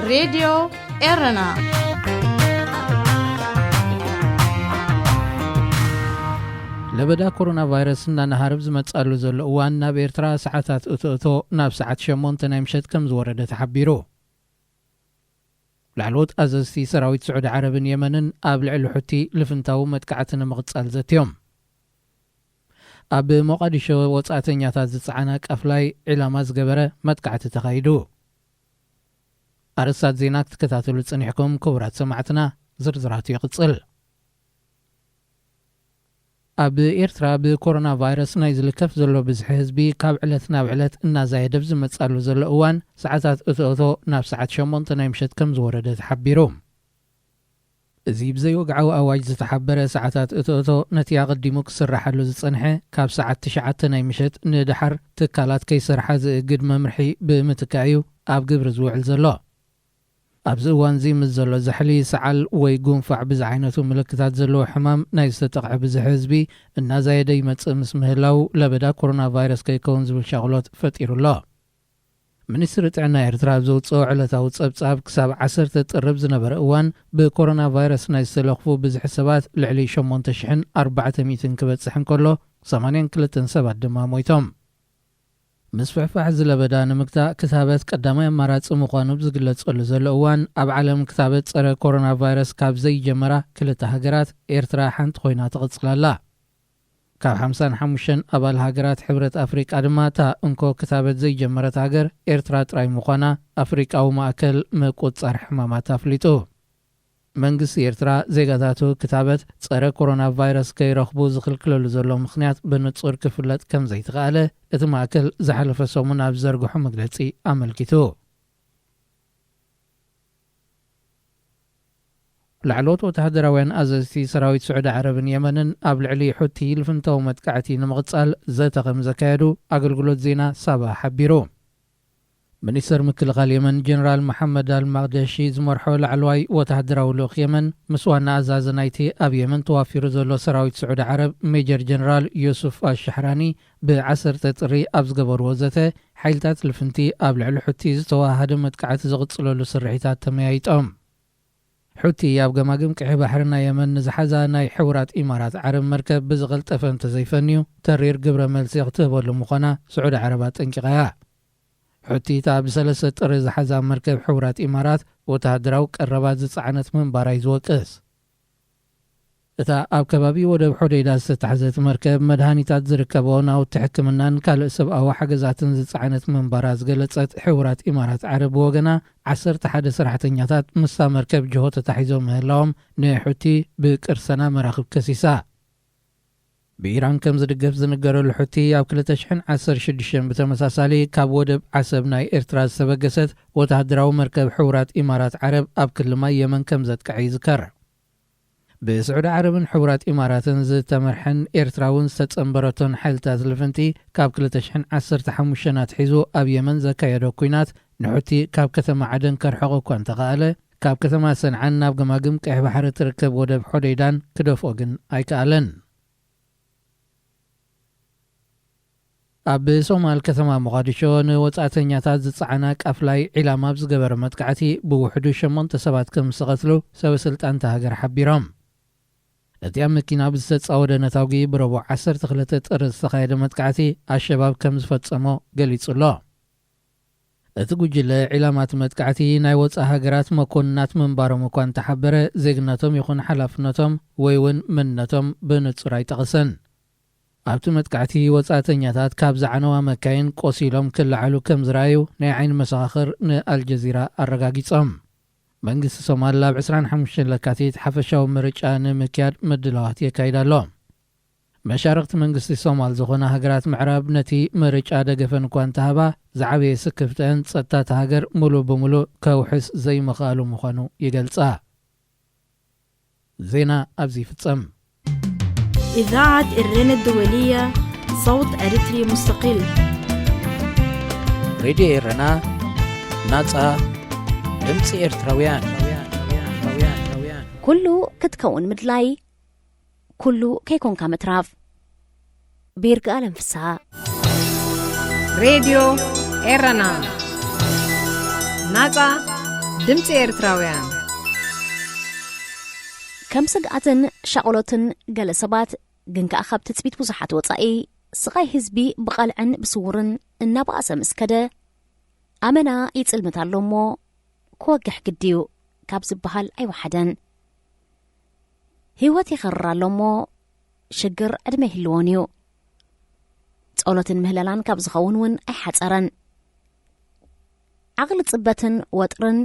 ሬድዮ ኤረና። ለበዳ ኮሮና ቫይረስ እናናሃረብ ዝመጻሉ ዘሎ እዋን፣ ናብ ኤርትራ ሰዓታት እቶ እቶ ናብ ሰዓት ሸሞንተ ናይ ምሸት ከም ዝወረደ ተሓቢሩ። ላዕለዎት ኣዘዝቲ ሰራዊት ስዑዲ ዓረብን የመንን ኣብ ልዕሊ ሑቲ ልፍንታዊ መጥቃዕቲ ንምቕጻል ዘትዮም። ኣብ ሞቓዲሾ ወጻእተኛታት ዝጸዓና ቃፍላይ ዒላማ ዝገበረ መጥቃዕቲ ተኻይዱ። ኣርእስታት ዜና ክትከታተሉ ጸኒሕኩም ክቡራት ሰማዕትና፣ ዝርዝራቱ ይቕጽል። ኣብ ኤርትራ ብኮሮና ቫይረስ ናይ ዝልከፍ ዘሎ ብዝሒ ህዝቢ ካብ ዕለት ናብ ዕለት እናዛየደ ኣብ ዝመጻሉ ዘሎ እዋን፣ ሰዓታት እቶ እቶ ናብ ሰዓት ሸሞንተ ናይ ምሸት ከም ዝወረደ ተሓቢሩ። እዚ ብዘይወግዓዊ ኣዋጅ ዝተሓበረ ሰዓታት እቶ እቶ፣ ነቲ ኣቐዲሙ ክስራሓሉ ዝጸንሐ ካብ ሰዓት ትሽዓተ ናይ ምሸት ንደሓር ትካላት ከይሰርሓ ዝእግድ መምርሒ ብምትካእ እዩ ኣብ ግብሪ ዝውዕል ዘሎ። ኣብዚ እዋን እዚ ምስ ዘሎ ዛሕሊ፣ ሰዓል ወይ ጉንፋዕ ብዝዓይነቱ ምልክታት ዘለዎ ሕማም ናይ ዝተጠቕዐ ብዝሒ ህዝቢ እናዛየደ ይመጽእ ምስ ምህላው፣ ለበዳ ኮሮና ቫይረስ ከይከውን ዝብል ሻቕሎት ፈጢሩ ኣሎ። ሚኒስትሪ ጥዕና ኤርትራ ኣብ ዘውጽኦ ዕለታዊ ጸብጻብ፣ ክሳብ ዓሰርተ ጥሪ ኣብ ዝነበረ እዋን ብኮሮና ቫይረስ ናይ ዝተለኽፉ ብዝሒ ሰባት ልዕሊ ሸሞንተ ሽሕን ኣርባዕተ ሚእትን ክበጽሕ እንከሎ፣ ሰማንያን ክልተን ሰባት ድማ ሞይቶም። ምስፍሕፋሕ እዚ ለበዳ ንምግታእ ክታበት ቀዳማይ ኣማራጺ ምዃኑ ኣብ ዝግለጸሉ ዘሎ እዋን፣ ኣብ ዓለም ክታበት ጸረ ኮሮና ቫይረስ ካብ ዘይጀመራ ክልተ ሃገራት ኤርትራ ሓንቲ ኮይና ትቕጽል ኣላ። ካብ ሓምሳን ሓሙሽተን ኣባል ሃገራት ሕብረት ኣፍሪቃ ድማ፣ እታ እንኮ ክታበት ዘይጀመረት ሃገር ኤርትራ ጥራይ ምዃና ኣፍሪቃዊ ማእከል ምቁጽጻር ሕማማት ኣፍሊጡ። መንግስቲ ኤርትራ ዜጋታቱ ክታበት ጸረ ኮሮና ቫይረስ ከይረኽቡ ዝኽልክለሉ ዘሎ ምኽንያት ብንጹር ክፍለጥ ከም ዘይተኻእለ እቲ ማእከል ዝሓለፈ ሰሙን ኣብ ዝዘርግሖ መግለጺ ኣመልኪቱ። ላዕለዎት ወተሃደራውያን ኣዘዝቲ ሰራዊት ስዑዲ ዓረብን የመንን ኣብ ልዕሊ ሑቲ ልፍንታዊ መጥቃዕቲ ንምቕጻል ዘተ ከም ዘካየዱ ኣገልግሎት ዜና ሳባ ሓቢሩ። ሚኒስተር ምክልኻል የመን ጀነራል መሓመድ ኣልማቅደሺ ዝመርሖ ላዕለዋይ ወተሃደራዊ ልኡኽ የመን፣ ምስ ዋና ኣዛዚ ናይቲ ኣብ የመን ተዋፊሩ ዘሎ ሰራዊት ስዑዲ ዓረብ ሜጀር ጀነራል ዮሱፍ ኣልሻሕራኒ፣ ብዓሰርተ ጥሪ ኣብ ዝገበርዎ ዘተ፣ ሓይልታት ልፍንቲ ኣብ ልዕሊ ሑቲ ዝተወሃሃደ መጥቃዕቲ ዝቕጽለሉ ስርሒታት ተመያይጦም። ሑቲ ኣብ ገማግም ቀይሕ ባሕሪ ናይ የመን ንዝሓዛ ናይ ሕቡራት ኢማራት ዓረብ መርከብ ብዝቐልጠፈ እንተዘይፈንዩ፣ ተሪር ግብረ መልሲ ክትህበሉ ምዃና ስዑዲ ዓረብ ኣጠንቂቓ እያ። ሑቲ እታ ብሰለስተ ጥሪ ዝሓዛ መርከብ ሕቡራት ኢማራት፣ ወተሃደራዊ ቀረባት ዝጸዓነት ምንባራ እዩ ዝወቅስ። እታ ኣብ ከባቢ ወደብ ሖደይዳ ዝተታሕዘት መርከብ፣ መድሃኒታት ዝርከቦ ናውቲ ሕክምናን ካልእ ሰብኣዊ ሓገዛትን ዝጸዓነት ምንባራ ዝገለጸት ሕቡራት ኢማራት ዓረብ ብወገና፣ ዓሰርተ ሓደ ሰራሕተኛታት ምስታ መርከብ ጅሆ ተታሒዞም ምህላዎም ንሑቲ ብቅርሰና መራኽብ ከሲሳ። ብኢራን ከም ዝድገፍ ዝንገረሉ ሑቲ፣ ኣብ ክልተ ሽሕን ዓሰርተ ሽዱሽተን ብተመሳሳሊ ካብ ወደብ ዓሰብ ናይ ኤርትራ ዝተበገሰት ወተሃደራዊ መርከብ ሕቡራት ኢማራት ዓረብ ኣብ ክሊ ማይ የመን ከም ዘጥቅዐ ይዝከር። ብስዑዲ ዓረብን ሕቡራት ኢማራትን ዝተመርሐን ኤርትራ እውን ዝተጸንበረቶን ሓይልታት ልፍንቲ፣ ካብ ክልተ ሽሕን ዓሰርተ ሓሙሽተን ኣትሒዙ ኣብ የመን ዘካየዶ ኲናት ንሑቲ ካብ ከተማ ዓደን ከርሕቖ እኳ እንተኸኣለ፣ ካብ ከተማ ሰንዓን ናብ ገማግም ቀይሕ ባሕሪ እትርከብ ወደብ ሖደይዳን ክደፍኦ ግን ኣይከኣለን። ኣብ ሶማል ከተማ ሞቓዲሾ ንወጻእተኛታት ዝጸዓና ቃፍላይ ዒላማ ኣብ ዝገበረ መጥቃዕቲ ብውሕዱ ሸሞንተ ሰባት ከም ዝተቐትሉ ሰበ ስልጣን እታ ሃገር ሓቢሮም። እቲ ኣብ መኪና ብዝተጻወደ ነታጒ ብረቡዕ ዓሰርተ ክልተ ጥሪ ዝተኻየደ መጥቃዕቲ ኣሸባብ ከም ዝፈጸሞ ገሊጹ ኣሎ። እቲ ጉጅለ ዒላማት መጥቃዕቲ ናይ ወጻኢ ሃገራት መኮንናት ምንባሮም እኳ እንተሓበረ፣ ዜግነቶም ይኹን ሓላፍነቶም ወይ እውን መንነቶም ብንጹር ኣይጠቐሰን። ኣብቲ መጥቃዕቲ ወጻእተኛታት ካብ ዝዓነዋ መካይን ቆሲሎም ክለዓሉ ከም ዝረኣዩ ናይ ዓይኒ መሰኻኽር ንኣልጀዚራ ኣረጋጊጾም። መንግስቲ ሶማል ኣብ ዕስራን ሓሙሽተን ለካቲት ሓፈሻዊ ምርጫ ንምክያድ ምድላዋት የካይድ ኣሎ። መሻርኽቲ መንግስቲ ሶማል ዝኾና ሃገራት ምዕራብ ነቲ ምርጫ ደገፈን እኳ እንተሃባ፣ ዝዓበየ ስክፍተአን ጸጥታ እታ ሃገር ሙሉእ ብሙሉእ ከውሕስ ዘይምኽኣሉ ምዃኑ ይገልጻ። ዜና ኣብዚ ይፍጸም። إذاعة إرنا الدولية، صوت أريتري مستقل. ሬድዮ ኤረና፣ ናጻ ድምጺ ኤርትራውያን። ኩሉ ክትከውን ምድላይ፣ ኩሉ ከይኮንካ ምትራፍ። ብይርጋኣለም ፍስሃ። ሬድዮ ኤረና፣ ናጻ ድምፂ ኤርትራውያን። ከም ስግኣትን ሻቕሎትን ገለ ሰባት፣ ግን ከኣ ካብ ትጽቢት ብዙሓት ወጻኢ፣ ስቓይ ህዝቢ ብቓልዕን ብስውርን እናበኣሰ ምስ ከደ፣ ኣመና ይጽልምት ኣሎ እሞ ክወግሕ ግድዩ ካብ ዝበሃል ኣይወሓደን። ህይወት ይኸርር ኣሎ እሞ ሽግር ዕድመ ይህልዎን እዩ። ጸሎትን ምህለላን ካብ ዝኸውን እውን ኣይሓጸረን። ዓቕሊ ጽበትን ወጥርን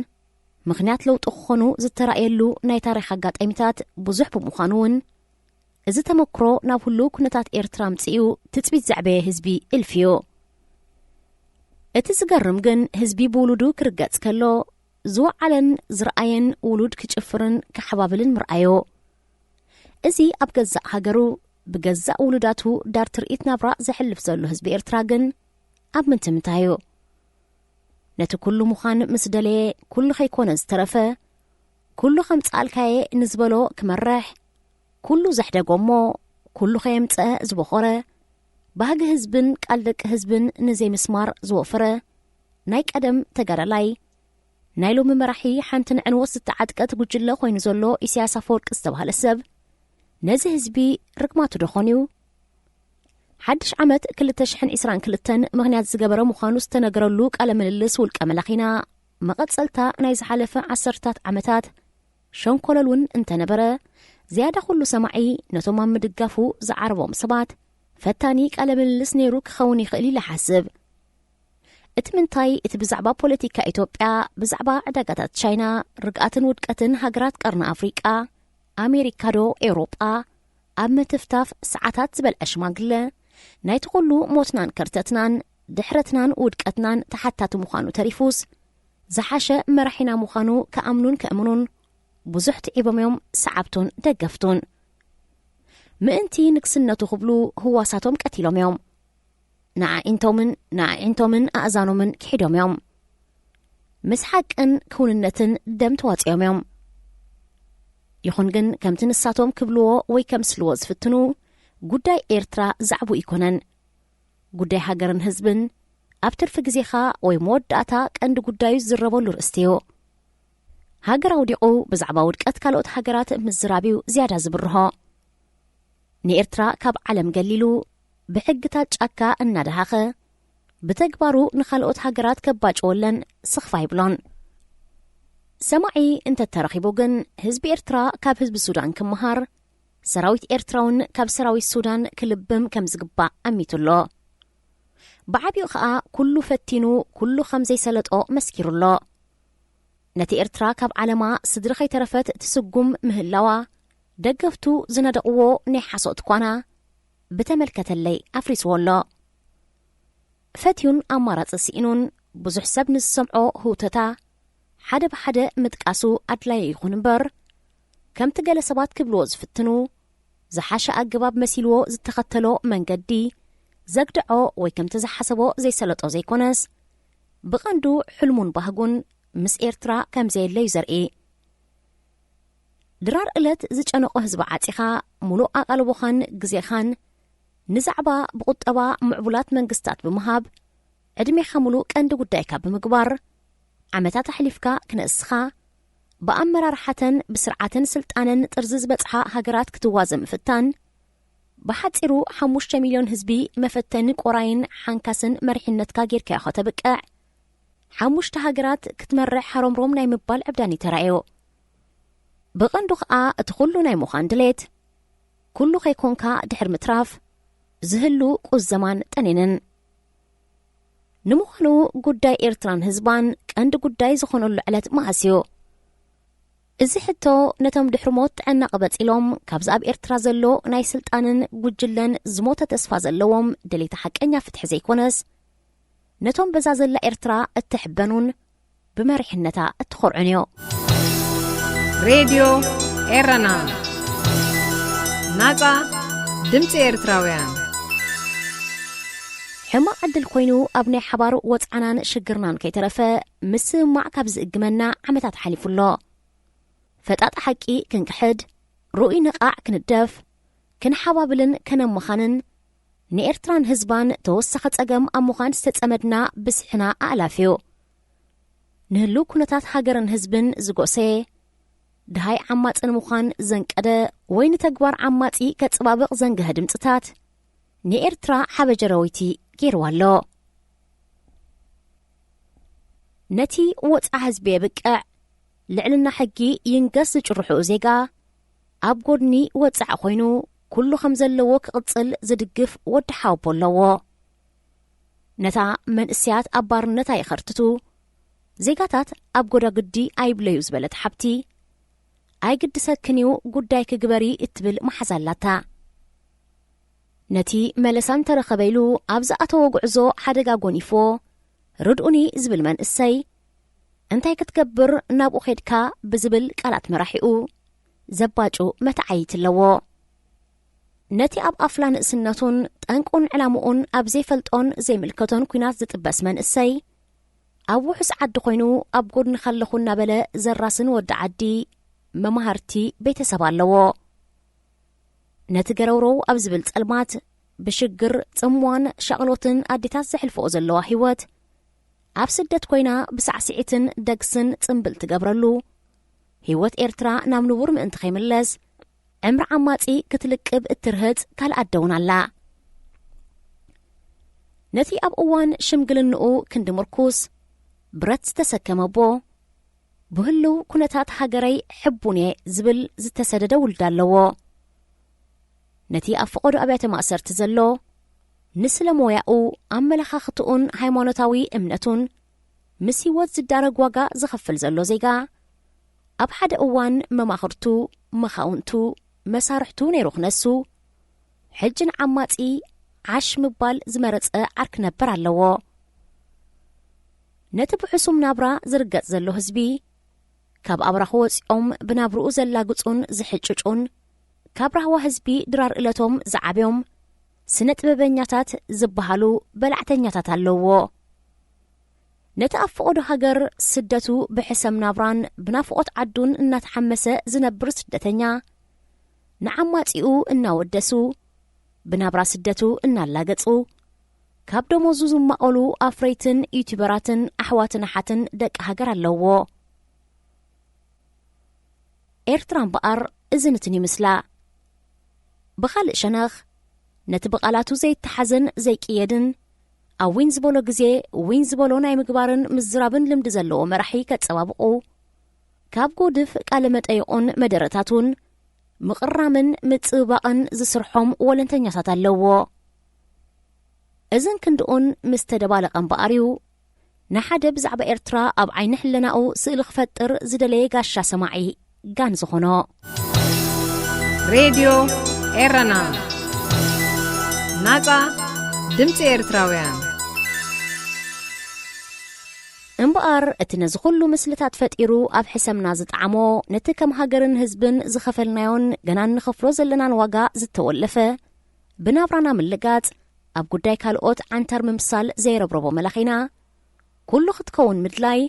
ምኽንያት ለውጢ ክኾኑ ዝተራእየሉ ናይ ታሪኽ ኣጋጣሚታት ብዙሕ ብምዃኑ እውን፣ እዚ ተመክሮ ናብ ህሉው ኩነታት ኤርትራ ኣምጺኡ ትጽቢት ዘዕበየ ህዝቢ እልፊ እዩ። እቲ ዝገርም ግን ህዝቢ ብውሉዱ ክርገጽ ከሎ ዝወዓለን ዝረኣየን ውሉድ ክጭፍርን ክሓባብልን ምርኣዮ። እዚ ኣብ ገዛእ ሃገሩ ብገዛእ ውሉዳቱ ዳር ትርኢት ናብራ ዘሕልፍ ዘሎ ህዝቢ ኤርትራ ግን ኣብ ምንትምንታይ እዩ? ነቲ ኩሉ ምዃን ምስ ደለየ ኩሉ ከይኮነ ዝተረፈ፣ ኩሉ ከምጽኣልካየ ንዝበሎ ክመርሕ፣ ኩሉ ዘሕደጎ እሞ ኩሉ ከየምጽአ ዝቦኾረ፣ ባህጊ ህዝብን ቃል ደቂ ህዝብን ንዘይምስማር ዝወፈረ ናይ ቀደም ተጋዳላይ፣ ናይ ሎሚ መራሒ ሓንቲ ንዕንወት ዝተዓጥቀት ጉጅለ ኮይኑ ዘሎ ኢሳያስ ኣፈወርቂ ዝተባህለ ሰብ፣ ነዚ ህዝቢ ርግማቱ ዶ ኾን እዩ? ሓድሽ ዓመት ክልተ ሽሕን ዕስራን ክልተን ምኽንያት ዝገበረ ምዃኑ ዝተነገረሉ ቃለ ምልልስ ውልቀ መላኺና፣ መቐጸልታ ናይ ዝሓለፈ ዓሰርታት ዓመታት ሸንኮለል እውን እንተነበረ፣ ዝያዳ ኩሉ ሰማዒ ነቶም ኣብ ምድጋፉ ዝዓረቦም ሰባት ፈታኒ ቃለ ምልልስ ነይሩ ክኸውን ይኽእል ኢለ ሓስብ። እቲ ምንታይ፣ እቲ ብዛዕባ ፖለቲካ ኢትዮጵያ፣ ብዛዕባ ዕዳጋታት ቻይና፣ ርግኣትን ውድቀትን ሃገራት ቀርኒ ኣፍሪቃ፣ ኣሜሪካ ዶ ኤውሮጳ፣ ኣብ ምትፍታፍ ሰዓታት ዝበልዐ ሽማግለ፣ ናይቲ ኩሉ ሞትናን ከርተትናን፣ ድሕረትናን ውድቀትናን ተሓታቲ ምዃኑ ተሪፉስ፣ ዝሓሸ መራሒና ምዃኑ ክኣምኑን ከእምኑን ብዙሕ ትዒቦም እዮም ሰዓብቱን ደገፍቱን። ምእንቲ ንግስነቱ ክብሉ ህዋሳቶም ቀቲሎም እዮም። ንኣዒንቶምን ንኣዒንቶምን ኣእዛኖምን ክሒዶም እዮም። ምስ ሓቅን ክውንነትን ደም ተዋጺኦም እዮም። ይኹን ግን ከምቲ ንሳቶም ክብልዎ ወይ ከምስልዎ ዝፍትኑ፣ ጉዳይ ኤርትራ ዛዕቡ ኣይኮነን። ጉዳይ ሃገርን ህዝብን ኣብ ትርፊ ግዜኻ ወይ መወዳእታ ቀንዲ ጉዳዩ ዝዝረበሉ ርእስቲ እዩ። ሃገር ኣውዲቑ ብዛዕባ ውድቀት ካልኦት ሃገራት ምዝራብ እዩ ዝያዳ ዝብርሆ። ንኤርትራ ካብ ዓለም ገሊሉ ብሕግታት ጫካ እናደሃኸ ብተግባሩ ንኻልኦት ሃገራት ከባጭወለን ስኽፍ ኣይብሎን። ሰማዒ እንተተረኺቡ ግን ህዝቢ ኤርትራ ካብ ህዝቢ ሱዳን ክመሃር፣ ሰራዊት ኤርትራውን ካብ ሰራዊት ሱዳን ክልብም ከም ዝግባእ ኣሚቱ ኣሎ። ብዓቢኡ ኸኣ ኩሉ ፈቲኑ ኩሉ ከም ዘይሰለጦ መስኪሩ ኣሎ። ነቲ ኤርትራ ካብ ዓለማ ስድሪ ከይተረፈት ትስጉም ምህላዋ ደገፍቱ ዝነደቕዎ ናይ ሓሶት ኳና ብተመልከተለይ ኣፍሪስዎ ኣሎ። ፈትዩን ኣማራጺ ስኢኑን ብዙሕ ሰብ ንዝሰምዖ ህውተታ ሓደ ብሓደ ምጥቃሱ ኣድላዪ ይኹን እምበር፣ ከምቲ ገለ ሰባት ክብልዎ ዝፍትኑ፣ ዝሓሸ ኣገባብ መሲልዎ ዝተኸተሎ መንገዲ ዘግድዖ ወይ ከምቲ ዝሓሰቦ ዘይሰለጦ ዘይኮነስ፣ ብቐንዱ ሕልሙን ባህጉን ምስ ኤርትራ ከም ዘየለ እዩ ዘርኢ። ድራር እለት ዝጨነቖ ህዝቢ ዓጺኻ፣ ሙሉእ ኣቓልቦኻን ግዜኻን ንዛዕባ ብቑጠባ ምዕቡላት መንግስታት ብምሃብ፣ ዕድሜኻ ሙሉእ ቀንዲ ጉዳይካ ብምግባር፣ ዓመታት ኣሕሊፍካ ክነእስኻ፣ ብኣመራርሓተን ብስርዓትን ስልጣነን ጥርዚ ዝበጽሓ ሃገራት ክትዋዘ ምፍታን፣ ብሓጺሩ ሓሙሽተ ሚልዮን ህዝቢ መፈተኒ ቆራይን ሓንካስን መሪሕነትካ ጌርካዮ ከተብቅዕ፣ ሓሙሽተ ሃገራት ክትመርሕ ሃሮምሮም ናይ ምባል ዕብዳን እዩ ተራእዮ። ብቐንዱ ኸኣ እቲ ኩሉ ናይ ምዃን ድሌት፣ ኩሉ ከይኮንካ ድሕር ምትራፍ፣ ዝህሉ ቁዘማን ጠኔንን። ንምዃኑ ጉዳይ ኤርትራን ህዝባን ቀንዲ ጉዳይ ዝኾነሉ ዕለት መኣስ እዩ? እዚ ሕቶ ነቶም ድሕሪ ሞት ጥዕና ቅበጽ ኢሎም ካብዚ ኣብ ኤርትራ ዘሎ ናይ ስልጣንን ጉጅለን ዝሞተ ተስፋ ዘለዎም ደለይቲ ሓቀኛ ፍትሒ ዘይኮነስ፣ ነቶም በዛ ዘላ ኤርትራ እትሕበኑን ብመሪሕነታ እትኾርዑን እዩ። ሬድዮ ኤረና፣ ናጻ ድምፂ ኤርትራውያን። ሕማቕ ዕድል ኮይኑ ኣብ ናይ ሓባር ወጽዓናን ሽግርናን ከይተረፈ ምስምማዕ ካብ ዝእግመና ዓመታት ሓሊፉ ኣሎ። ፈጣጣ ሓቂ ክንክሕድ፣ ርኡይ ነቓዕ ክንደፍ፣ ክንሓባብልን ከነመኻንን ንኤርትራን ህዝባን ተወሳኺ ጸገም ኣብ ምዃን ዝተጸመድና ብዝሕና ኣእላፍ እዩ። ንህልው ኩነታት ሃገርን ህዝብን ዝጎሰየ፣ ድሃይ ዓማጺ ንምዃን ዘንቀደ ወይ ንተግባር ዓማጺ ከጽባብቕ ዘንገሀ ድምጽታት ንኤርትራ ሓበጀረወይቲ ገይርዋ ኣሎ። ነቲ ወጽዓ ህዝቢ የብቅዕ፣ ልዕልና ሕጊ ይንገስ ዝጭርሕኡ ዜጋ፣ ኣብ ጎድኒ ወጽዓ ኮይኑ ኩሉ ከም ዘለዎ ክቕጽል ዝድግፍ ወዲ ሓወቦ ኣለዎ። ነታ መንእሰያት ኣብ ባርነት ኣይኸርትቱ፣ ዜጋታት ኣብ ጎዳጉዲ ኣይብለዩ ዝበለት ሓብቲ፣ ኣይግድሰክን እዩ ጉዳይ ክግበሪ እትብል መሓዛ ኣላታ። ነቲ መለሳ እንተረኸበ ኢሉ ኣብ ዝኣተዎ ጉዕዞ ሓደጋ ጎኒፍዎ፣ ርድኡኒ ዝብል መንእሰይ፣ እንታይ ክትገብር ናብኡ ኼድካ ብዝብል ቃላት መራሒኡ ዘባጩ መተዓይት ኣለዎ። ነቲ ኣብ ኣፍላ ንእስነቱን ጠንቁን ዕላምኡን ኣብ ዘይፈልጦን ዘይምልከቶን ኲናት ዝጥበስ መንእሰይ፣ ኣብ ውሑስ ዓዲ ኮይኑ ኣብ ጎድንኻ ኣለኹ እናበለ ዘራስን ወዲ ዓዲ መማህርቲ ቤተሰብ ኣለዎ። ነቲ ገረውረው ኣብ ዝብል ጸልማት ብሽግር፣ ጽምዋን ሻቕሎትን ኣዴታት ዘሕልፍኦ ዘለዋ ህይወት፣ ኣብ ስደት ኮይና ብሳዕስዒትን ደግስን ጽምብል ትገብረሉ፣ ህይወት ኤርትራ ናብ ንቡር ምእንቲ ከይምለስ፣ ዕምሪ ዓማጺ ክትልቅብ እትርህጽ ካልኣት ደውን ኣላ። ነቲ ኣብ እዋን ሽምግልንኡ ክንዲ ምርኩስ ብረት ዝተሰከመ ኣቦ፣ ብህልው ኩነታት ሃገረይ ሕቡን እየ ዝብል ዝተሰደደ ውልድ ኣለዎ። ነቲ ኣብ ፈቐዶ ኣብያተ ማእሰርቲ ዘሎ፣ ንስለ ሞያኡ፣ ኣመለኻኽትኡን ሃይማኖታዊ እምነቱን ምስ ህይወት ዝዳረግ ዋጋ ዝኸፍል ዘሎ ዜጋ፣ ኣብ ሓደ እዋን መማኽርቱ፣ መኻውንቱ፣ መሳርሕቱ ነይሩ ክነሱ፣ ሕጂ ንዓማጺ ዓሽ ምባል ዝመረጸ ዓርኪ ነበር ኣለዎ። ነቲ ብሕሱም ናብራ ዝርገጽ ዘሎ ህዝቢ፣ ካብ ኣብራኹ ወጺኦም ብናብርኡ ዘላግጹን ዝሕጭጩን፣ ካብ ራህዋ ህዝቢ ድራር እለቶም ዝዓብዮም ስነ ጥበበኛታት ዝበሃሉ በላዕተኛታት ኣለውዎ። ነቲ ኣብ ፈቐዶ ሃገር ስደቱ ብሕሰም ናብራን ብናፍቖት ዓዱን እናተሓመሰ ዝነብር ስደተኛ፣ ንዓማጺኡ እናወደሱ፣ ብናብራ ስደቱ እናላገጹ፣ ካብ ደሞዙ ዝማቐሉ ኣፍረይትን ዩቱበራትን ኣሕዋትን ኣሓትን ደቂ ሃገር ኣለውዎ። ኤርትራ እምበኣር እዝንትን ይምስላ። ብኻልእ ሸነኽ፣ ነቲ ብቓላቱ ዘይተሓዝን ዘይቅየድን፣ ኣብ ዊን ዝበሎ ግዜ ዊን ዝበሎ ናይ ምግባርን ምዝራብን ልምዲ ዘለዎ መራሒ ከጸባብቑ፣ ካብ ጎድፍ ቃለ መጠይቑን መደረታቱን ምቕራምን ምጽብባቕን ዝስርሖም ወለንተኛታት ኣለዎ። እዝን ክንድኡን ምስ ተደባለቐ እምበኣር እዩ፣ ንሓደ ብዛዕባ ኤርትራ ኣብ ዓይኒ ሕልናኡ ስእሊ ክፈጥር ዝደለየ ጋሻ ሰማዒ ጋን ዝኾኖ። ሬድዮ ኤረና፣ ናጻ ድምጺ ኤርትራውያን። እምበኣር፣ እቲ ነዚ ኩሉ ምስልታት ፈጢሩ ኣብ ሕሰምና ዝጠዓሞ፣ ነቲ ከም ሃገርን ህዝብን ዝኸፈልናዮን ገና እንኸፍሎ ዘለናን ዋጋ ዝተወለፈ፣ ብናብራና ምልጋጽ፣ ኣብ ጉዳይ ካልኦት ዓንተር ምምሳል ዘይረብረቦ መላኺና፣ ኩሉ ክትከውን ምድላይ፣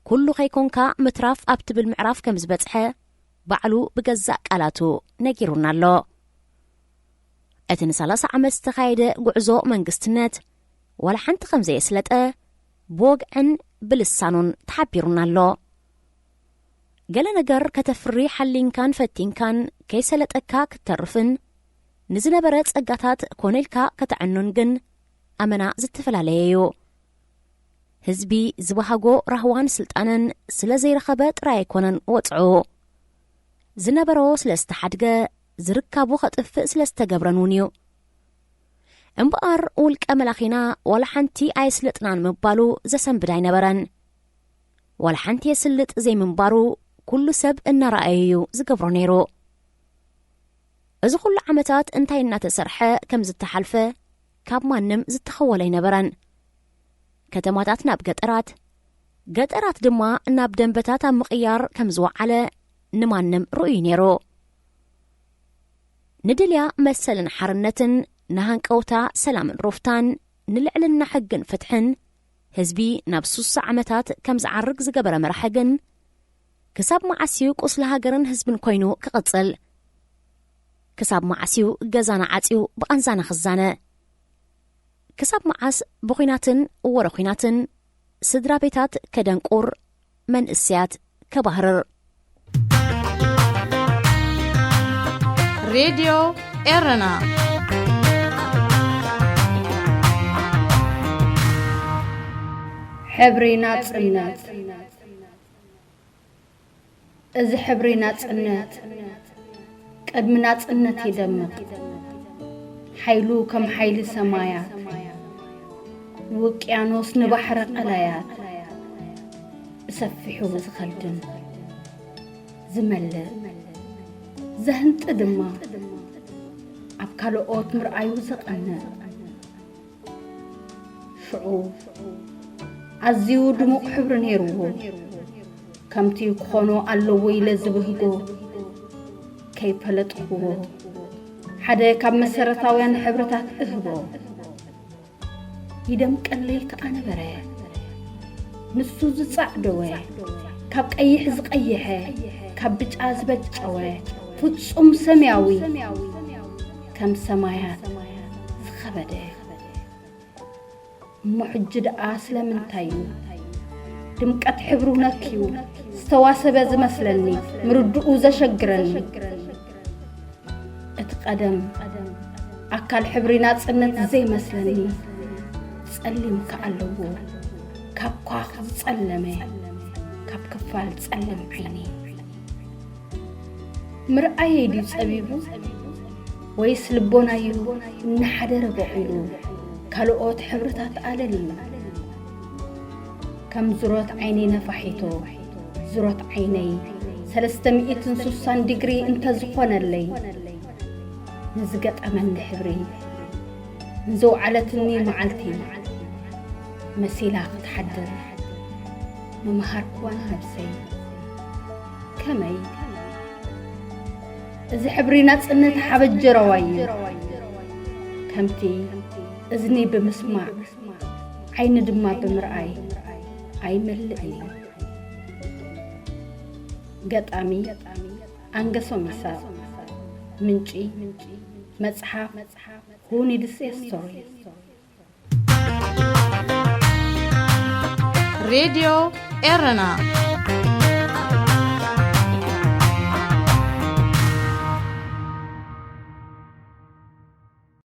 ኩሉ ከይኮንካ ምትራፍ ኣብ ትብል ምዕራፍ ከም ዝበጽሐ ባዕሉ ብገዛእ ቃላቱ ነጊሩና ኣሎ። እቲ ንሰላሳ ዓመት ዝተኻየደ ጉዕዞ መንግስትነት ዋላ ሓንቲ ከም ዘየስለጠ ብወግዕን ብልሳኑን ተሓቢሩና ኣሎ። ገለ ነገር ከተፍሪ ሓሊንካን ፈቲንካን ከይሰለጠካ ክትተርፍን ንዝነበረ ጸጋታት ኮነ ኢልካ ከተዕኑን ግን ኣመና ዝተፈላለየ እዩ። ህዝቢ ዝበሃጎ ራህዋን ስልጣንን ስለ ዘይረኸበ ጥራይ ኣይኮነን ወጽዑ። ዝነበሮ ስለ ዝተሓድገ፣ ዝርካቡ ከጥፍእ ስለ ዝተገብረን እውን እዩ። እምበኣር ውልቀ መላኺና ዋላ ሓንቲ ኣየስለጥናን ምባሉ ዘሰንብድ ኣይነበረን። ዋላ ሓንቲ የስልጥ ዘይምንባሩ ኩሉ ሰብ እናረኣየ እዩ ዝገብሮ ነይሩ። እዚ ኩሉ ዓመታት እንታይ እናተሰርሐ ከም ዝተሓልፈ ካብ ማንም ዝተኸወለ ኣይነበረን። ከተማታት ናብ ገጠራት፣ ገጠራት ድማ ናብ ደንበታት ኣብ ምቕያር ከም ዝወዓለ ንማንም ርኡይ ነይሩ። ንድልያ መሰልን ሓርነትን፣ ንሃንቀውታ ሰላምን ሩፍታን፣ ንልዕልና ሕግን ፍትሕን ህዝቢ ናብ ሱሳ ዓመታት ከም ዝዓርግ ዝገበረ መራሒ ግን፣ ክሳብ መዓስ እዩ ቁስሊ ሃገርን ህዝብን ኮይኑ ክቕጽል? ክሳብ መዓስ እዩ ገዛና ዓጽዩ ብቓንዛና ክዛነ? ክሳብ መዓስ ብኹናትን ወረ ኹናትን ስድራ ቤታት ከደንቁር፣ መንእስያት ከባህርር። ሬድዮ ኤረና። ሕብሪ ናጽነት። እዚ ሕብሪ ናጽነት ቅድሚ ናጽነት ይደምቕ። ሓይሉ ከም ሓይሊ ሰማያት፣ ንውቅያኖስ ንባሕሪ ቀላያት፣ ብሰፊሑ ዝኸድን ዝመልእ፣ ዘህንጢ ድማ፣ ኣብ ካልኦት ምርኣዩ ዘቐንእ። ሽዑ ኣዝዩ ድሙቕ ሕብሪ ነይርዎ። ከምቲ ክኾኖ ኣለዎ ኢለ ዝብህጎ ከይፈለጥክዎ፣ ሓደ ካብ መሰረታውያን ሕብርታት እህቦ። ይደምቀለይ ከኣ ነበረ። ንሱ ዝጻዕደወ፣ ካብ ቀይሕ ዝቐየሐ፣ ካብ ብጫ ዝበጨወ፣ ፍጹም ሰማያዊ፣ ከም ሰማያት ዝኸበደ። እሞ ሕጂ ደኣ ስለምንታይ እዩ ድምቀት ሕብሩ ነክዩ ዝተዋሰበ ዝመስለኒ፣ ምርድኡ ዘሸግረኒ? እቲ ቀደም ኣካል ሕብሪ ናጽነት ዘይመስለኒ፣ ጸሊም ከኣ ኣለዎ፣ ካብ ኳኽ ዝጸለመ፣ ካብ ክፋል ጸሊም ዓይኒ። ምርኣየይ ድዩ ጸቢቡ? ወይስ ልቦናዩ እናሓደረ በቒሉ፣ ካልኦት ሕብርታት ኣለልዩ? ከም ዙረት ዓይኒ ነፋሒቶ፣ ዙረት ዓይነይ ሰለስተ ሚእትን ስሳን ዲግሪ እንተዝኾነለይ፣ ንዝገጠመኒ ሕብሪ፣ ንዘውዓለትኒ መዓልቲ መሲላ ክትሓድር ምመሃርክዋን ነብሰይ። ከመይ? እዚ ሕብሪ ናጽነት ሓበጀራዋይ እዩ። ከምቲ እዝኒ ብምስማዕ፣ ዓይኒ ድማ ብምርኣይ ኣይመልእን እዩ። ገጣሚ፣ ኣንገሶም ይስሐቅ። ምንጪ፣ መጽሓፍ Who Needs a Story? ሬድዮ ኤረና።